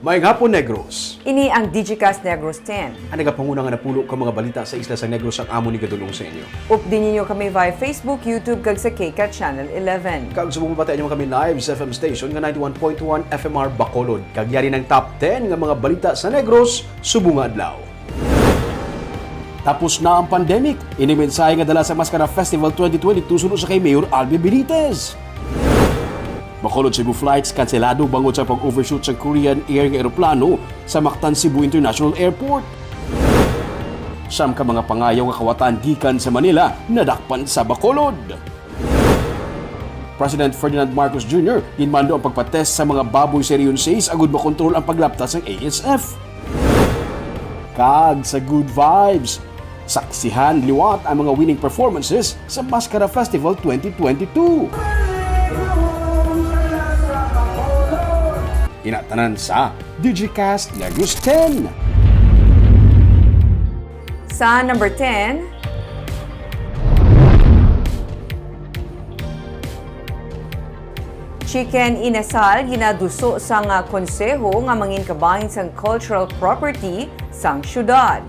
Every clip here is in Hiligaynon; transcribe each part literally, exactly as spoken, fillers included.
Maayong hapon, Negros. Ini ang Digicast Negros ten. Ang nagapanguna nga napulo ka mga balita sa isla sa Negros ang amon igadul-ong sa inyo. Updi ninyo kami via Facebook, YouTube, kag sa K CAT Channel eleven. Kag subong mabatian nyo kami live sa F M station nga ninety-one point one F M R Bacolod. Kag yari ang top ten nga mga balita sa Negros subong nga adlaw. Tapos na ang pandemic. Ini mensahe nga dala sa Mascara Festival twenty twenty-two suno sa kay Mayor Albi Benitez. Bacolod Cebu flights kanselado bangod sa pag-overshoot sa Korean Air nga eroplano sa Mactan Cebu International Airport. Siyam ka mga pangayaw nga kawatan gikan sa Manila nadakpan sa Bacolod. President Ferdinand Marcos Junior ginmando ang pagpatest sa mga baboy sa Region six agud makontrol ang paglapta sang A S F. Kag sa Good Vibes, saksihan liwat ang mga winning performances sa Mascara Festival twenty twenty-two. Ina tanan sa Digicast Negros ten. Sa number ten, Chicken Inasal ginaduso sang, ah, konseho nga mangin kabahin sang cultural property sang syudad.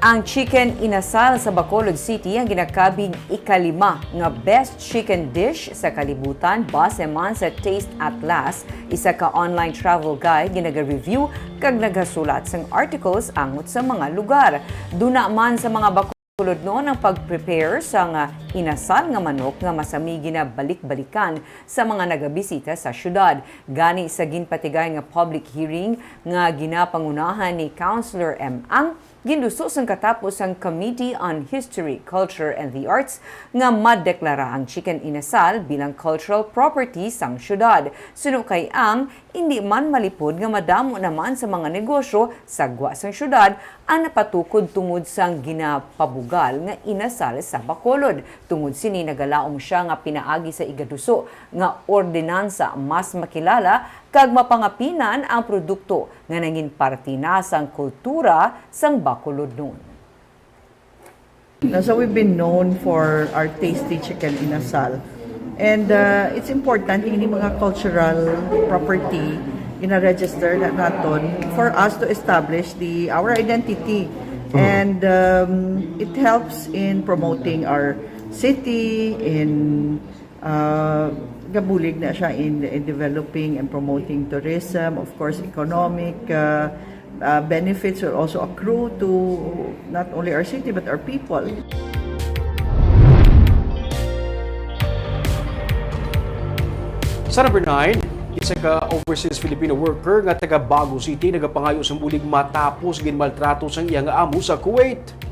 Ang Chicken Inasal sa Bacolod City ang ginakabig ikalima nga best chicken dish sa kalibutan base man sa Taste Atlas, isa ka online travel guide nga naga-review kag nagasulat sang articles angot sa mga lugar. Duna man sa mga Bacolodnon ang pag-prepare sang inasal nga manok nga masami ginabalik-balikan sa mga nagabisita sa syudad. Gani, sa ginpatigayon nga public hearing nga ginapangunahan ni Councilor M. Ang ginduso sang katapos sang Committee on History, Culture, and the Arts nga madeklara ang Chicken Inasal bilang cultural property sang syudad. Suno kay Ang, indi man malipod nga madamo naman sa mga negosyo sa gwa sang syudad ang napatukod tungod sang ginapabugal nga inasal sa Bacolod. Tungod sini, nagalaom sia nga pinaagi sa ikaduso nga ordinansa mas makilala kag mapangapinan ang produkto nga nangin parte na sang kultura sang Bacolodnon. Now, so we've been known for our tasty chicken inasal. And uh, it's important, ini mga cultural property, gina-register na naton for us to establish the our identity. And um, it helps in promoting our city, in Uh, gabulig na siya in, in developing and promoting tourism. Of course, economic uh, uh, benefits will also accrue to not only our city but our people. Sa number nine, isa ka overseas Filipino worker nga taga Bago City nagapangayo sang bulig matapos ginmaltrato sang iya nga amo sa Kuwait.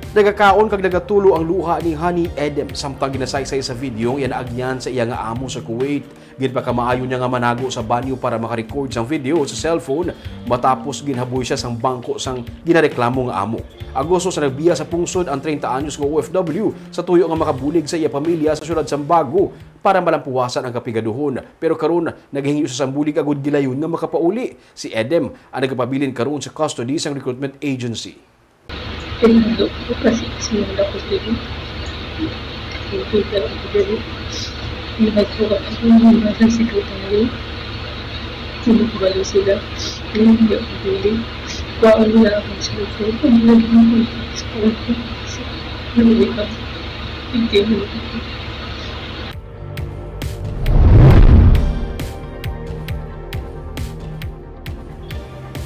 Nagakaon kag nagatulo ang luha ni Honey Edem samtang ginasaysay sa video ang iya naagyan sa iya nga amo sa Kuwait. Ginpakamaayo niya nga manago sa banyo para maka-record sang video sa cellphone matapos ginhaboy siya sang bangko sang ginareklamo nga amo. Agosto sa nagbiya sa pungsod ang treinta anyos nga O F W sa tuyo nga makabulig sa iya pamilya sa siyudad sang Bago para malampuwasan ang kapigaduhon. Pero karon, naghingyo siya sang bulig agud gilayon nga makapauli. Si Edem ang nagapabilin karon sa custody sang recruitment agency. Pinundok ko kasi sinunda ko diri. Nakita ko diri. Nagkuha ako ng mga secretary. Sinukbalo sila. Pinundok ko diri. Kuhaan nila akong cellphone. Pag naging ko sa cellphone. Nalilipad. Hindi mo nakikita.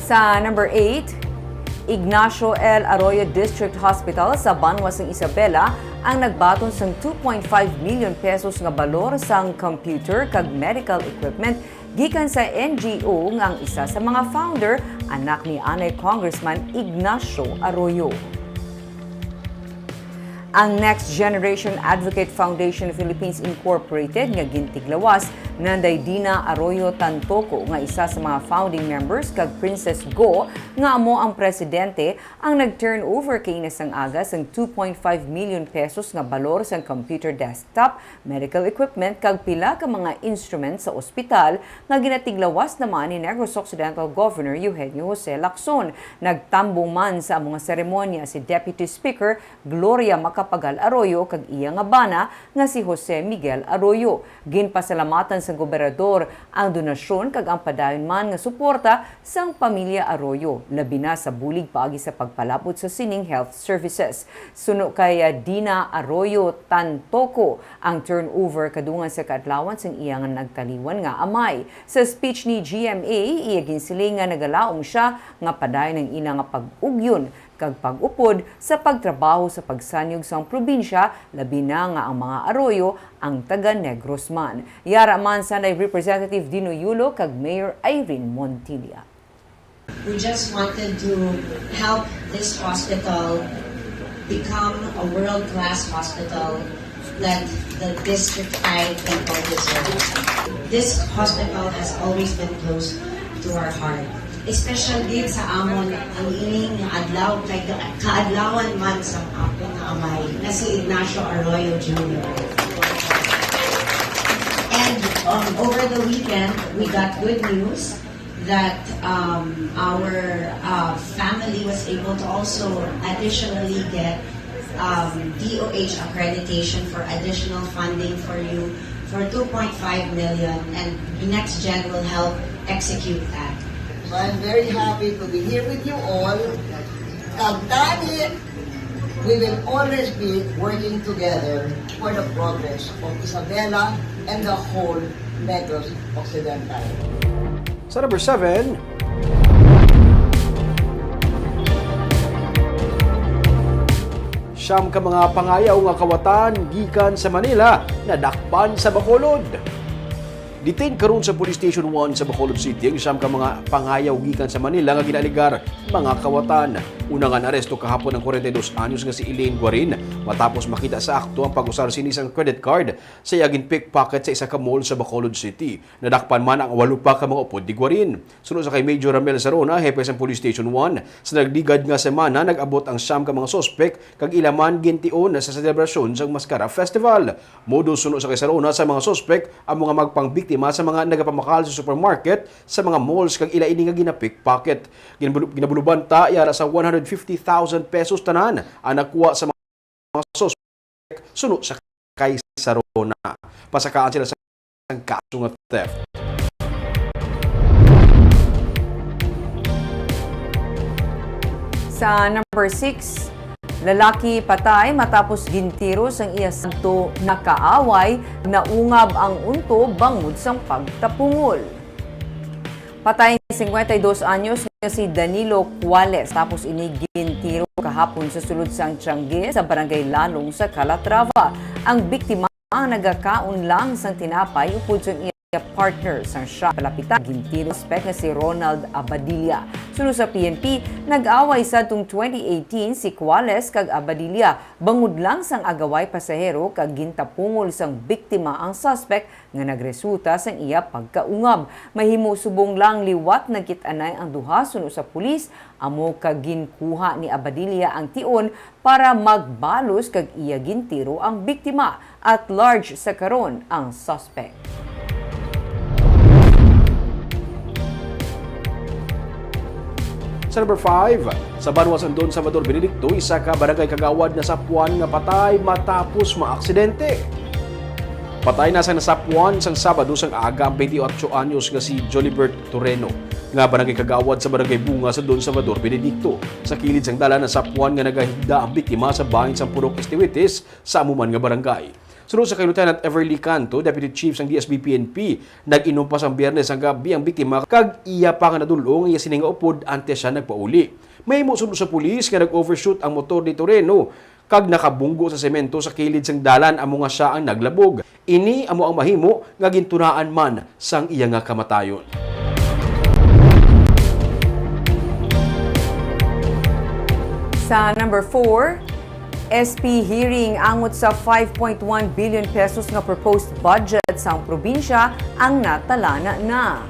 Sa number eight, Ignacio L. Arroyo District Hospital sa banwa sang Isabela ang nagbaton sang two point five million pesos nga balor sang computer kag medical equipment gikan sa N G O nga ang isa sa mga founder anak ni anay Congressman Ignacio Arroyo. Ang Next Generation Advocate Foundation Philippines Incorporated nga gintiglawas Nanday Dina Arroyo Tantoco nga isa sa mga founding members kag Princess Go nga amo ang presidente ang nag-turnover kaina sang aga sang two point five million pesos nga balor sang computer desktop, medical equipment kag pila ka mga instrument sa ospital nga ginatiglawas naman ni Negros Occidental Governor Eugenio Jose Lacson. Nagtambong man sa amo nga seremonya si Deputy Speaker Gloria Macapagal Arroyo kag iya nga bana nga si Jose Miguel Arroyo. Ginpasalamatan sang gobernador ang donasyon kag ang padayon man nga suporta sang pamilya Arroyo, labi na sa bulig paagi sa pagpalabot sa sining health services. Suno kay, ah, Dina Arroyo Tantoco ang turnover kadungan sa kaadlawan sang iya nga nagtaliwan nga amay. Sa speech ni G M A, iya ginsiling nga nagalaom siya nga padayon ang ila nga pag-ugyon kag pag-upod sa pagtrabaho sa pagsanyog sang probinsya, labi na nga ang mga Arroyo ang taga Negros man. Yara man sanay Representative Dino Yulo kag Mayor Irene Montilla. We just wanted to help this hospital become a world-class hospital that the District five people deserve. This hospital has always been close to our heart. Special gid sa amon ang ining adlaw kay ka-, kaadlawan man sa akon nga amay nga si Ignacio Arroyo Junior. And, um, over the weekend, we got good news that, um, our, uh, family was able to also additionally get, um, D O H accreditation for additional funding for you for two point five million, and Next Gen will help execute that. So I'm very happy to be here with you all. Kag tani, we will always be working together for the progress of Isabela and the whole Negros Occidental. Sa number seven, siyam ka mga pangayaw nga kawatan gikan sa Manila nadakpan sa Bacolod. Detain karon sa Police Station one sa Bacolod City ang siyam ka mga pangayaw gikan sa Manila nga ginaalegar mga kawatan. Una nga naaresto kahapon ang kwarenta y dos anyos nga si Elaine Guarin matapos makita sa akto ang pag-usar sini sang credit card sa iya ginpickpocket sa isa ka mall sa Bacolod City. Nadakpan man ang walo pa ka mga upod ni Guarin. Suno sa kay Major Ramel Sarona, hepe sang Police Station one, sa nagligad nga semana nag-abot ang siyam ka mga suspek kag ila man gintion sa selebrasyon sang Mascara Festival. Modus, suno sa kay Sarona, sa mga suspek amo nga magpangbiktima sa mga nagapamakal sa supermarket, sa mga malls kag ila ini nga ginapickpocket. Ginabulu-, ginabulubanta yara sa one hundred fifty thousand pesos tanan ang nakuha sa mga suspek, suno sa kay Sarona. Pasakaan sila sa kaso nga theft. Sa number six, lalaki patay matapos gintiro sang iya sadto nga kaaway, naungab ang unto bangod sang pagtapungol. Patay ang singkwenta y dos anyos nga si Danilo Cuales, tapos ini gintiro kahapon sa sulod sang Tiangge sa Barangay Lalong sa Calatrava. Ang biktima ang nagakaon lang sang tinapay upod sang iya partner sang shop. Palapitan, gintiro suspek nga si Ronald Abadilla. Suno sa P N P, nag-away sadtong twenty eighteen si Cuales kag Abadilla bangod lang sang agaway pasahero kag gintapungol sang biktima ang suspek nga nagresulta sang iya pagkaungab. Mahimo subong lang liwat nagkit-anay ang duha, suno sa pulis, amo kag ginkuha ni Abadilla ang tion para magbalos kag iya gintiro ang biktima. At large sa karon ang suspect. Sa number five, sa banwa sang Don Salvador Benedicto, isa ka barangay kagawad nasapuan nga patay matapos maaksidente. Patay na sa nasapuan sang Sabado sang aga ang twenty-eight anyos nga si Jolibert Toreno, nga barangay kagawad sa Barangay Bunga sa Don Salvador Benedicto. Sa kilid sang dalan, nasapuan nga nagahigda ang biktima sa bahin sang Purok Estivites sa amo man nga barangay. Suno sa kay Lieutenant Everly Canto, Deputy Chief sang D S B P N P, nag-inom pa sang Biyernes sang gabi ang biktima kag iya pa nga nadul-ong ang iya sini nga upod antes siya nagpauli. Mahimo suno sa pulis nga nag-overshoot ang motor ni Toreno kag nakabunggo sa semento sa kilid sang dalan, amo nga sia ang naglabog. Ini amo ang mahimo nga gintunaan man sang iya nga kamatayon. Sa number four, S P hearing angot sa five point one billion pesos nga proposed budget sang probinsya ang natalana na.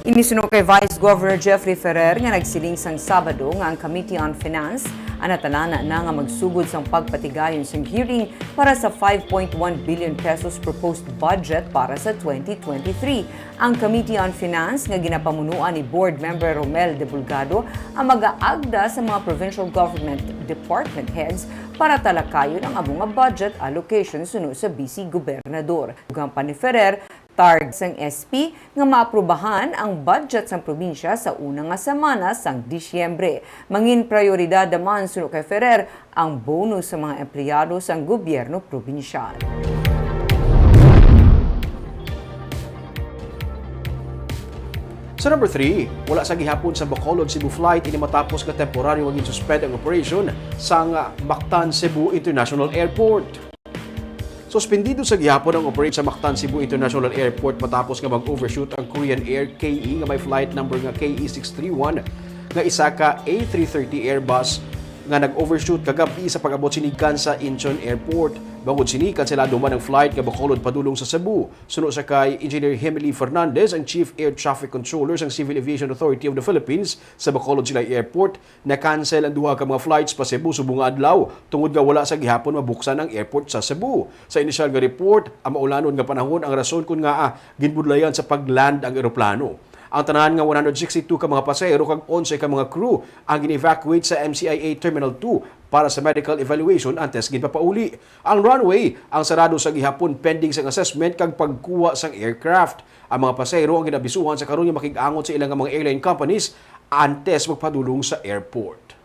Ini suno kay Vice Governor Jeffrey Ferrer nga nagsiling sang Sabado nga ang Committee on Finance ang natalana na nga magsugod sang pagpatigayon sang hearing para sa five point one billion pesos proposed budget para sa twenty twenty-three. Ang Committee on Finance nga ginapamunuan ni Board Member Romel Debulgado ang magaagda sa mga provincial government department heads para talakayon ang amo nga budget allocation suno sa Vice Gobernador. Dugang pa ni Ferrer, Target sang S P nga maaprubahan ang budget sang probinsya sa una nga semana sang Disyembre. Mangin prioridad naman, suno kay Ferrer, ang bonus sa mga empleyado sang gobyerno probinsyal. Sa number three, wala sa gihapon sa Bacolod Cebu flight ini matapos nga temporaryo nga gin-suspend ang operation sang Mactan Cebu International Airport. Suspendido sa gihapon ang operation sa Mactan Cebu International Airport matapos nga mag-overshoot ang Korean Air K E nga may flight number nga K E six three one nga isa ka A three thirty Airbus nga nag-overshoot kagabi sa pag-abot sini gikan sa Incheon Airport. Bangod sini, kanselado man ang flight nga Bacolod padulong sa Cebu. Suno sa kay Engineer Himili Fernandez, ang Chief Air Traffic Controller sang Civil Aviation Authority of the Philippines, sa Bacolod Silay Airport, na-cancel ang duha ka mga flights pa Cebu subong nga adlaw tungod nga wala sa gihapon mabuksan ang airport sa Cebu. Sa inisyal nga report, ang maulanon nga panahon ang rason kon ngaa ginbudlayan sa pag-land ang eroplano. Ang tanan nga one hundred sixty-two ka mga pasahero kag onse ka mga crew ang gin-evacuate sa M C I A Terminal two para sa medical evaluation antes ginpapauli. Ang runway ang sarado sa gihapon pending sang assessment kag pagkuha sang aircraft. Ang mga pasahero ang ginabisuhan sa karon nga makig-angot sa ila nga mga airline companies antes magpadulong sa airport.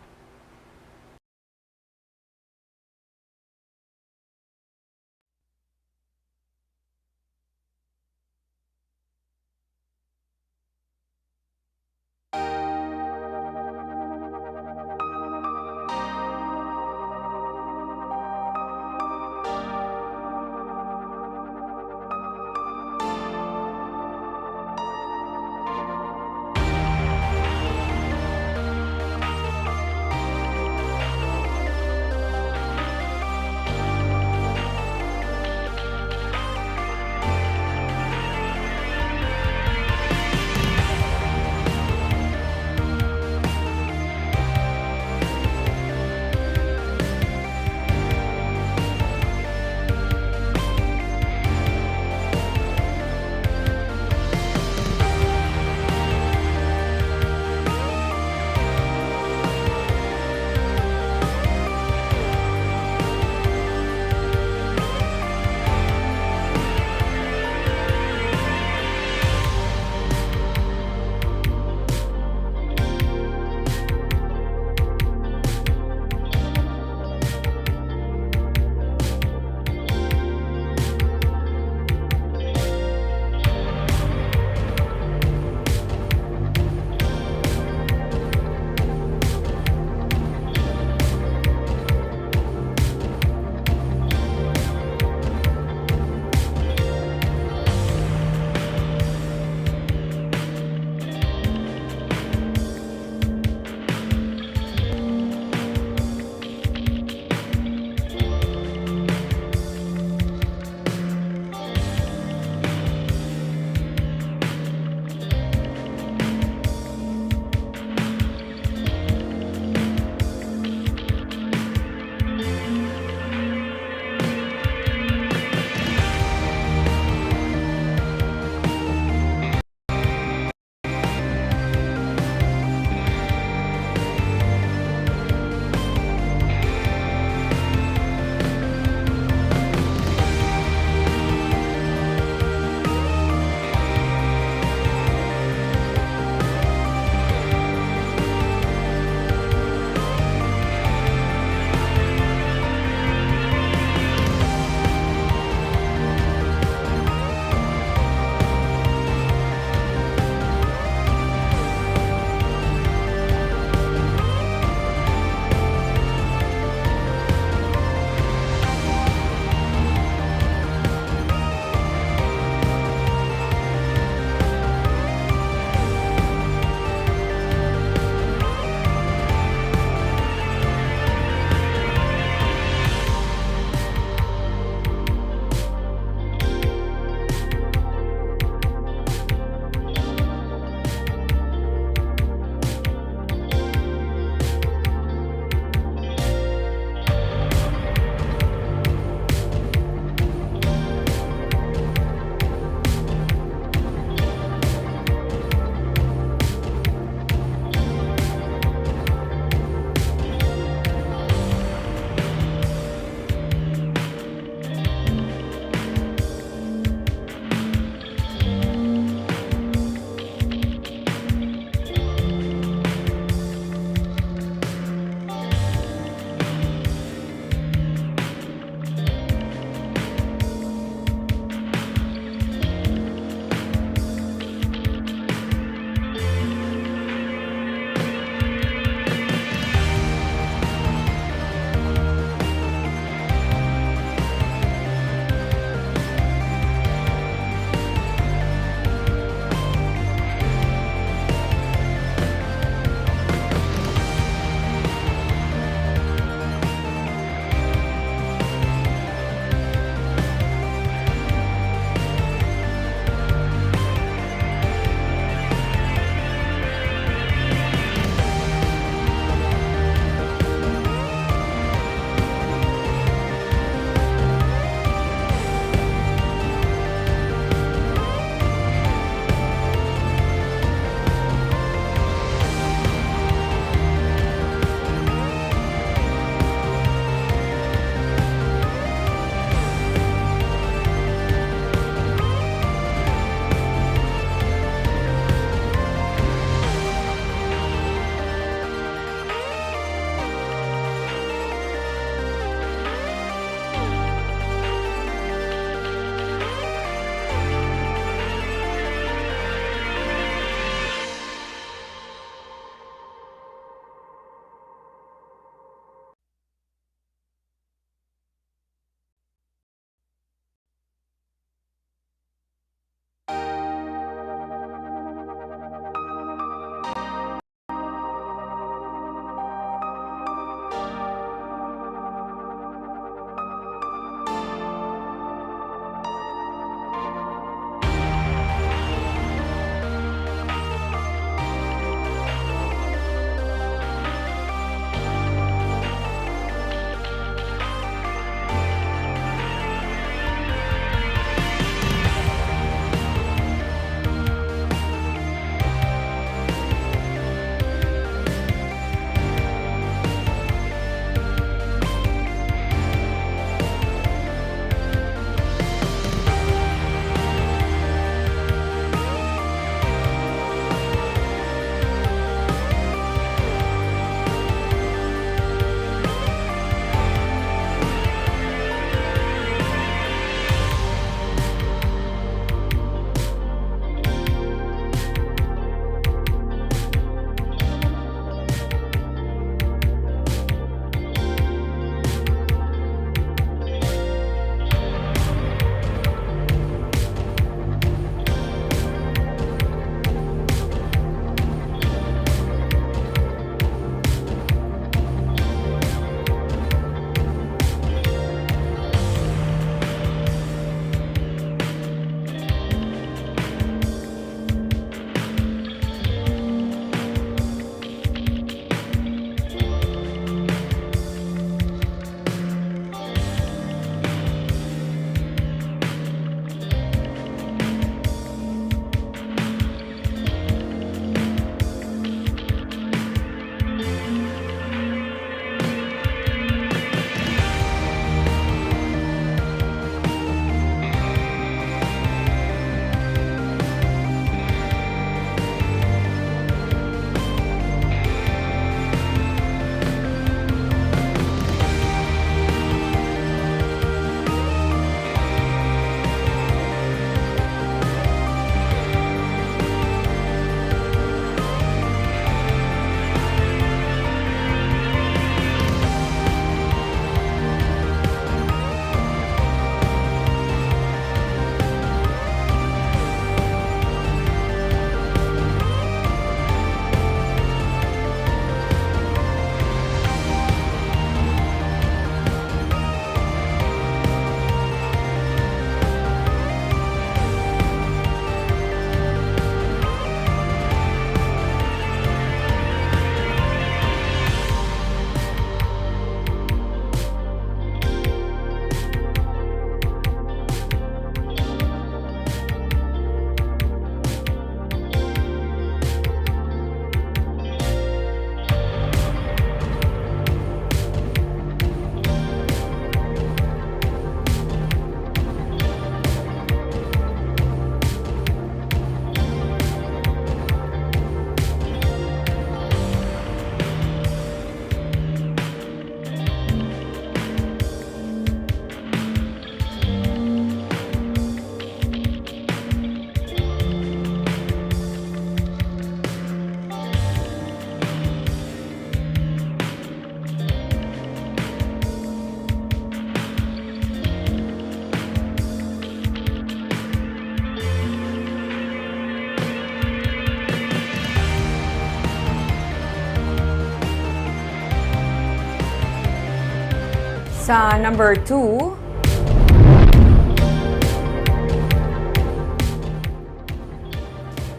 Sa number two,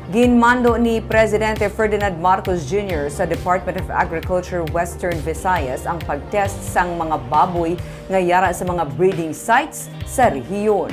ginmando ni Presidente Ferdinand Marcos Junior sa Department of Agriculture Western Visayas ang pag-test sang mga baboy nga yara sa mga breeding sites sa rehiyon.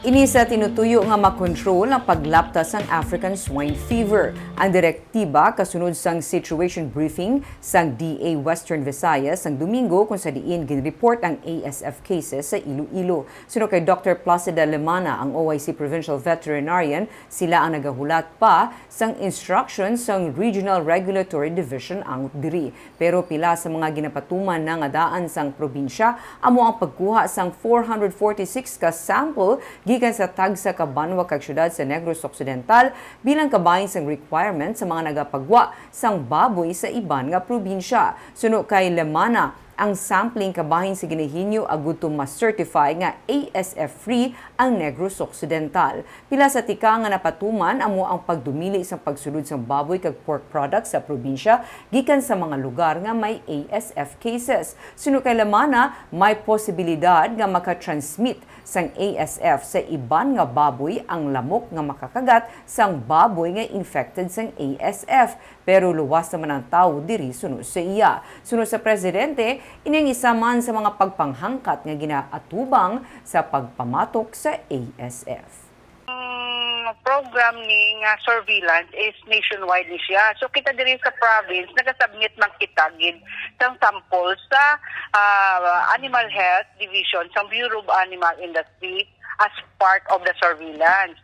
Ini sa tinutuyo nga makontrol ang paglapta sang African Swine Fever. Ang direktiba kasunod sang situation briefing sang D A Western Visayas sang Domingo, kung sa diin ginreport ang A S F cases sa Iloilo. Suno kay Doctor Placida Lemana, ang O I C Provincial Veterinarian, sila ang nagahulat pa sang instruction sang Regional Regulatory Division angot diri. Pero pila sa mga ginapatuman na nga daan sang probinsya amo ang pagkuha sang four hundred forty-six ka sample gikan sa tagsa ka banwa kag syudad sa Negros Occidental bilang kabahin sang requirement sa mga nagapagwa sang baboy sa iban nga probinsya. Suno kay Lemana, ang sampling kabahin sa ginahinyo agud to ma-certify nga A S F free ang Negros Occidental. Pila sa tikang nga napatuman amo ang pagdumili sang pagsulod sang baboy kag pork products sa probinsya gikan sa mga lugar nga may A S F cases. Suno kay Lemana, may posibilidad nga maka-transmit sang A S F sa iban nga baboy ang lamok nga makakagat sang baboy nga infected sang A S F. Pero luwas naman ang tawo diri suno sa iya. Suno sa presidente, ini ang isa man sa mga pagpanghangkat nga ginaatubang sa pagpamatok sa A S F. Ang program ni nga surveillance is nationwide ni siya. So kita diri sa province, nagasubmit man kita gid sang sample sa, ah, Animal Health Division sang Bureau of Animal Industry as part of the surveillance.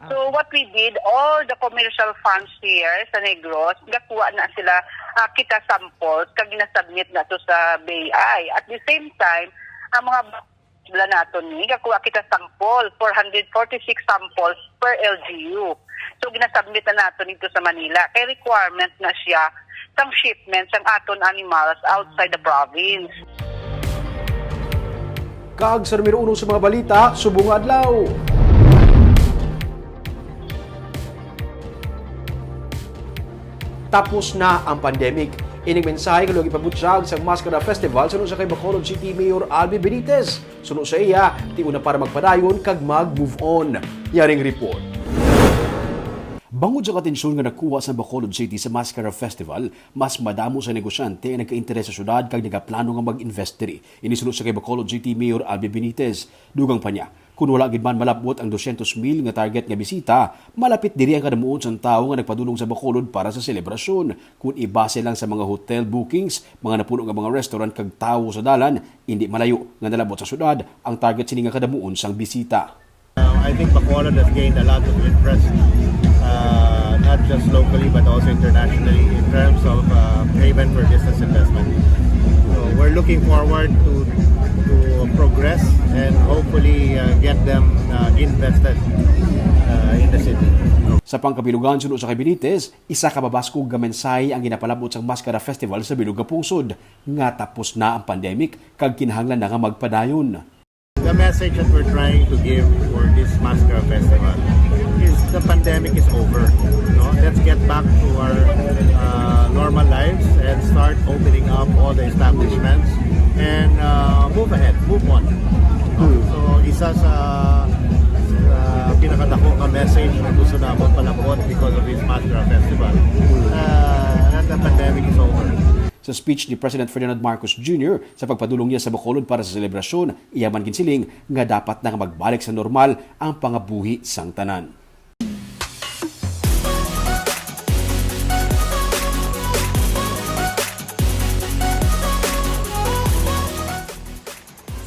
So what we did, all the commercial farms here sa Negros, gakuha na sila, ah, kita samples kag ginasubmit na to sa B I. At the same time, ang mga bala naton ni gakuha kita sample, four hundred forty-six samples per L G U. So ginasubmit na naton dito sa Manila. Kay requirement na siya sang shipment sang aton animals outside the province. Kag sa numero uno sa mga balita subong nga adlaw. Tapos na ang pandemic. Ining mensahe kaluoy gipabutyag sa Mascara Festival suno sa kay Bacolod City Mayor Albi Benitez. Suno sa iya, tion na para magpadayon kag mag-move on. Yaring report. Bangod sa atensyon nga nakuha sa Bacolod City sa Mascara Festival, mas madamo sa negosyante ang nagka-interes sa syudad kag nagaplano nga mag-invest diri. Ini suno sa kay Bacolod City Mayor Albi Benitez. Dugang pa niya, kun wala gid man malab-ot ang dosyentos mil nga target nga bisita, malapit diri ang kadamuon sang tawo nga nagpadulong sa Bacolod para sa selebrasyon. Kun ibase lang sa mga hotel bookings, mga napuno nga mga restaurant kag tawo sa dalan, indi malayo nga nalab-ot sa syudad ang target sini nga kadamuon sang bisita. Uh, I think Bacolod has gained a lot of interest, uh, not just locally but also internationally, in terms of, uh, haven for business investment. So we're looking forward to to progress and hopefully, uh, get them, uh, invested, uh, in the city. Sa pangkabilugan, suno sa kay Benitez, isa ka mabaskog nga mensahe ang ginapalab-ot sang Mascara Festival sa bilog nga pungsod, nga tapos na ang pandemic kag kinahanglan na nga magpadayon. The message that we're trying to give for this Mascara Festival is the pandemic is over. No? Let's get back to our, uh, normal lives and start opening up all the establishments and, uh, move ahead, move on. No? Hmm. So, isa sa, sa pinakadako nga message na gusto namon palab-ot because of this Mascara Festival, uh, that the pandemic is over. Sa speech ni President Ferdinand Marcos Junior sa pagpadulong niya sa Bacolod para sa selebrasyon, iya man ginsiling nga dapat na nga magbalik sa normal ang pangabuhi sang tanan.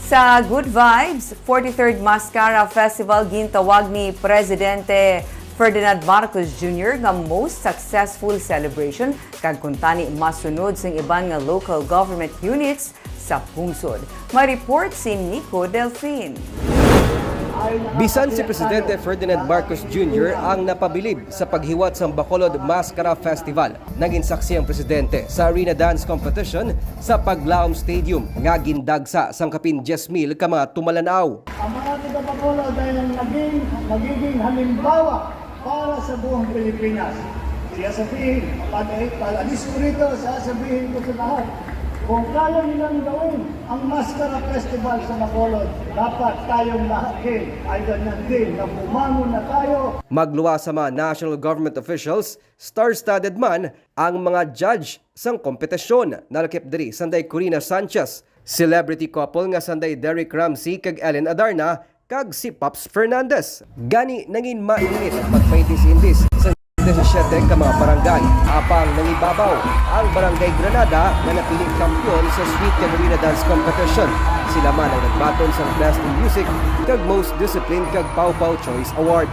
Sa Good Vibes, forty-third Mascara Festival gintawag ni Presidente Ferdinand Marcos Junior nga most successful celebration, kag kuntani masunod sang iban nga local government units sa pungsod. May report si Nico Delfin. Bisan si Presidente Ferdinand Marcos Junior ang napabilib sa paghiwat sang Bacolod Mascara Festival, nangin saksi ang presidente sa arena dance competition sa Paglaom Stadium nga gindagsa sang kapin diyes mil ka mga tumalan-aw. Ang mga taga Bacolod ay ang naging, magiging halimbawa para sa buong Pilipinas. Siya sabihin, pag, pag alis ko rito, sasabihin ko sa lahat, Kung kaya nilang gawin ang Maskara Festival sa Bacolod, dapat tayong lahat din ay ganyan din, na bumangon na tayo. Magluwas sa mga national government officials, star-studded man ang mga judge sang kompetisyon. Nalakip diri sanday Corina Sanchez, celebrity couple nga sanday Derek Ramsey kag Ellen Adarna, kag si Pops Fernandez. Gani, nangin mainit ang pagpaintis-intis sa disisiete ka mga barangay. Apang nangibabaw ang Barangay Granada nga napili kampiyon sa Sweet Carolina Dance Competition. Sila man ang nagbaton sang Best in Music kag Most Disciplined kag Pawpaw Choice Award.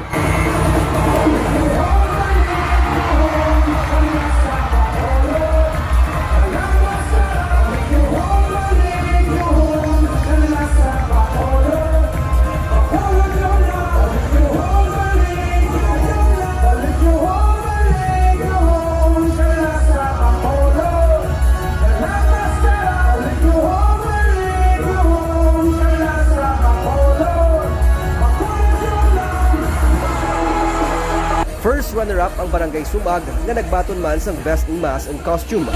First runner-up ang Barangay Sumag nga nagbaton man sang Best in Mask and Costume.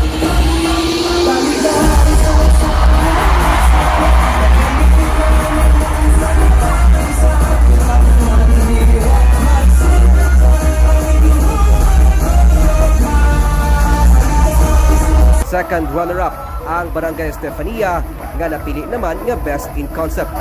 Second runner-up ang Barangay Estefania, nga napili naman nga Best in Concept.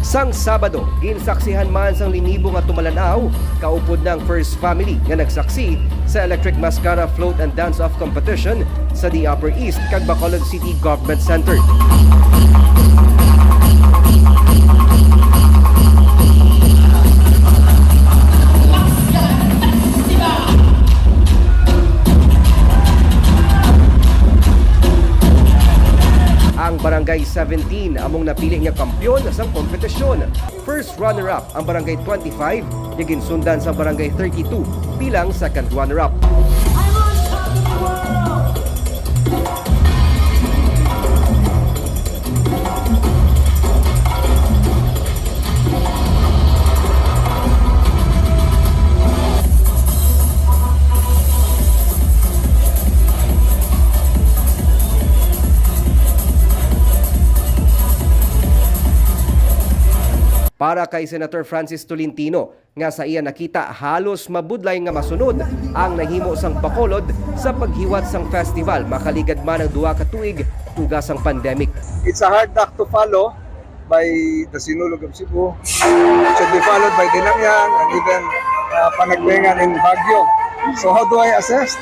Sang Sabado, ginsaksihan man sang linibo nga tumalan-aw, kaupod na ang first family nga nagsaksi sa Electric Mascara Float and Dance-Off Competition sa The Upper East kag Bacolod City Government Center. Ang Barangay seventeen among napili nga kampiyon sang kompetisyon. First runner-up ang Barangay twenty-five, nga ginsundan sang Barangay thirty-two bilang second runner-up. Para kay Senator Francis Tolentino, nga sa iya nakita, halos mabudlay nga masunod ang nahimo sang Bacolod sa paghiwat sang festival, makaligad man ang duha ka tuig tuga sang pandemic. It's a hard act to follow by the Sinulog of Cebu. It should be followed by Dinangyang and even, uh, Panagbengan in Baguio. So how do I assess?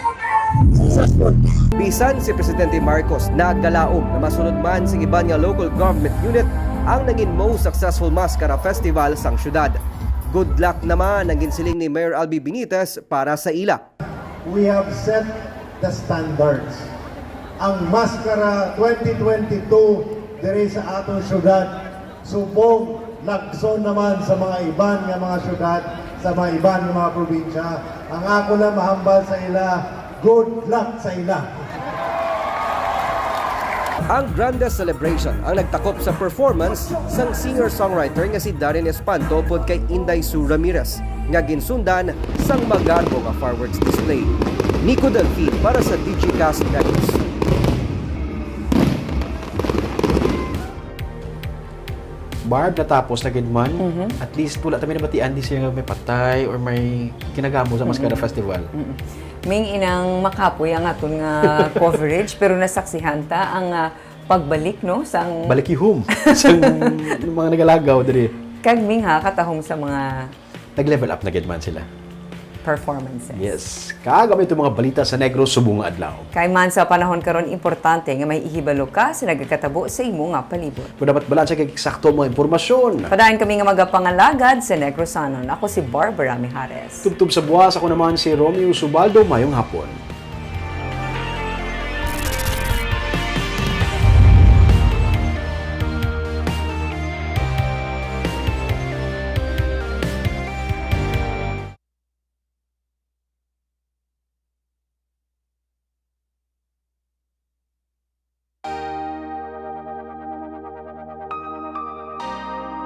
Successful. Bisan si Presidente Marcos nagdalaom nga masunod man sing iban nga local government unit ang nangin most successful Maskara Festival sang syudad. Good luck naman ang ginsiling ni Mayor Albi Benitez para sa ila. We have set the standards. Ang Maskara twenty twenty-two diri sa aton syudad, subong, lagson naman sa mga iban nga mga syudad, sa mga iban nga mga probinsya. Ang ako lang mahambal sa ila, good luck sa ila. Ang grandest celebration ang nagtakop sa performance sang singer-songwriter nga si Darren Espanto upod kay Inday Sue Ramirez, nga ginsundan sang magarbo nga fireworks display. Nico Delfin para sa Digicast Negros. Barb, natapos na gid man. Mhm. At least, wala ta may nabatian di siya nga may patay or may kinagamo sa Maskara Mhm. Festival. Mhm. Ming, inang makapoy ang aton nga coverage, pero nasaksihan ta ang, ah, pagbalik, no, sang Balik ihum. Sang mga nagalagaw diri. Kag, Ming, ha, katahom sa mga Nag-level up na gid man sila. Performances. Yes. Kag amo ito mga balita sa Negros subong nga adlaw. Kay man sa panahon karon, importante nga may ihibalo ka sa nagakatabo sa imo nga palibot. Kung dapat balanse kag eksakto ang mga impormasyon. Padayon kami nga magapangalagad sa Negrosanon. Ako si Barbara Mijares. Tubtob sa buwas, ako naman si Romeo Subaldo. Mayong hapon.